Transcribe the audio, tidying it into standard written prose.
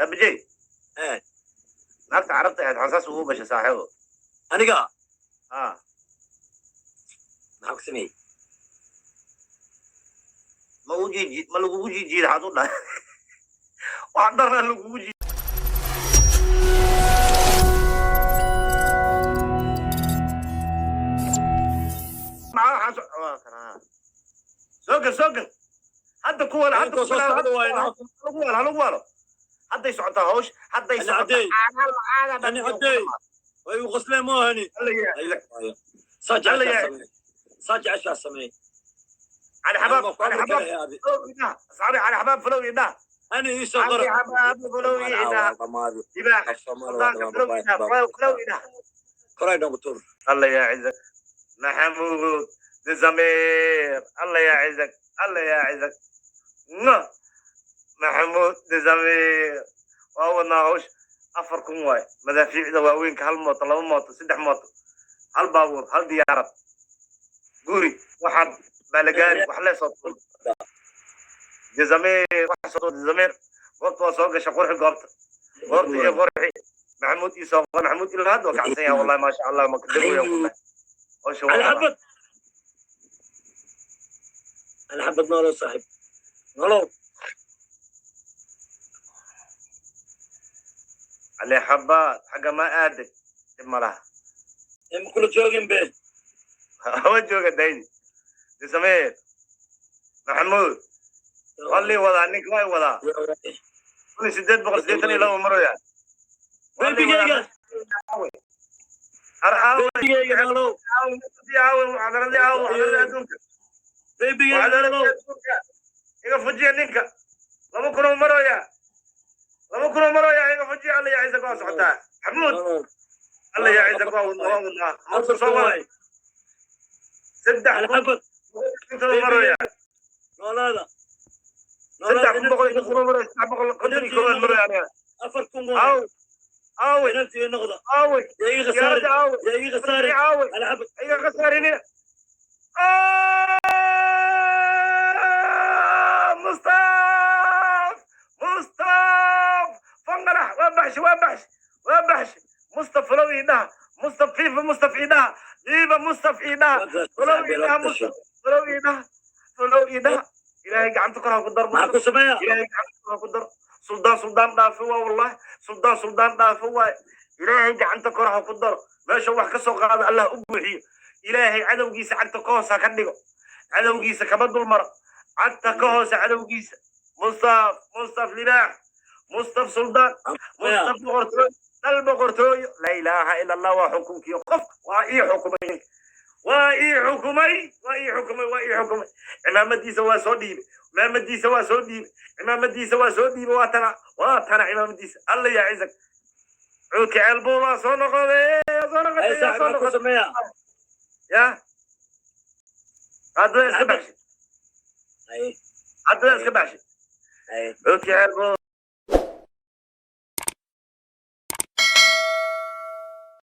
Abijay. Eh. Naagta Carabta ahayd xasaas ugu gashay, saaxiibo. Aniga? Ah. Maxaa ku sameeyey? Ma u jiiji, ma lagugu jiijiida? Xaad u dhahay wax darna lagugu jii. Maxaa waxaan waa kanaa. Soo gal, soo gal hadda kuwan hadda. Idinkoo soo socda waay, no. Lagu waalo, ha lagu waalo. Hadday socotaa hawsh, hadday Ani socotaa. Cadey. Caanaha la-aada. Ani Cadey. Way igu qosleen moahani. Alla yaa Saa Alla jeceshaa yaa sameey, saa jeceshaa sameey. Cali Xabaab, Cali Xabaab, follow idhaha. Asxaabi, Cali Xabaab, follow idhaha. Ani iisoo Cali qora. Xabaab, follow idhaha. Dibaax suldaanka, follow idhaha, follow idhaha. Koray dhangutur. الله يعزك محمود دزمير، الله يعزك، الله يعزك. Maxamuud Dizamir, waa wadnaa hawsha. 4,000 waay madaafiicda waaweynka: hal mooto, laba mooto, saddex mooto, hal baabuur, hal diyaarad, guri, waxaan baalagaari wax lee soo tuur. Dizamir wax soo tuur. Dizamir, goobta waa soo gasha. Qurxi goobta, goobta iyo qurxi. Maxamuud iyo soo Maxamuud ilaa hadda waa kacsan yahay. Wallahi, maasha Allah, ma kadawaya hawsha. Cali waa Xabad, Cali Xabad, noolow saaxiib, noolow. Cali Xabaad xagga ma aaday, dhib ma laha. Ima kula joogin be. Hawa jooga daydi. Disameer Maxamuud waa lii wadaa, ninka way wadaa. 1882 maraya. Bebigeyga. Aawe? Bebigeyga, noolow. Aawe muxaadaradii? Aawe muxaadaradii adduunka? Bebigeyga, muxaadaradii noolow. adduunka. Iga fujiya ninka, 2,000 oo maraya, 2,000 oo maraya. Iga fujiya. Alla yaa ciisa, waa socotaa Xamuud. Noolow. Alla yaa ciisa, waa wadnaa, waa wadnaa. 4,000 Soo wada. Waay. Saddex Cali kun Xabad. intada maraya. Noolaada. 3,150 oo maraya, 351 maraya aniga. 4,000 waay. Aawe, aawe? Inantii noqda. Aawe? Yaa iga khasaarin. Diyaaradda aawe? Yaa iga khasaarin. Aawe? Cali Xabad. Iga khasaarinina. Mustaf, Mustaf fanqalax, waa baxshi, waa baxshi, waa baxshi. Mustaf, follow idhaha. Mustaf, fiifa Mustaf idhaha, viva Mustaf idhaha, follow idhaha. Mustaf, follow idhaha, follow idhaha. Ilaahay gacanta kor ha ku dar. Maxaa ku sameeya? Ilaahay gacanta kor ha ku dar. Suldaan, suldaan dhaafo waa. Wallahi, suldaan, suldaan dhaafo waay. Ilaahay gacanta kor ha ku daro. Meesha wax ka soo qaada Allah u buuxiyo. Ilaahay cadowgiisa cagta ka hoos ha ka dhigo, cadowgiisa kama dul maro, cagta ka hoose cadowgiisa. Mustaf, Mustaf libaax, Mustaf suldaan, Mustaf boqortooyo dal boqortooyo. Laa ilaaha ila Allah. Waa xukunkiyo qof waa ii xukumay, waa ii xukumay, waa ii xukumay, waa ii xukumay. Cimaamadiisa waa soo dhiibay, cimaamadiisa waa soo dhiibay, cimaamadiisa waa soo dhiibay. Waa tana, waa tana cimaamadiisa. Alla yaa cizak, cuudka ceelbuur waa soo noqoday, waa soo noqotay. Ay Waa saaxiib, soo maxaa ku noqotay. sameeya? Ya haddana iska baxshay. Ay. Haddana iska baxshay. Ay. Cuudka ceelbuur.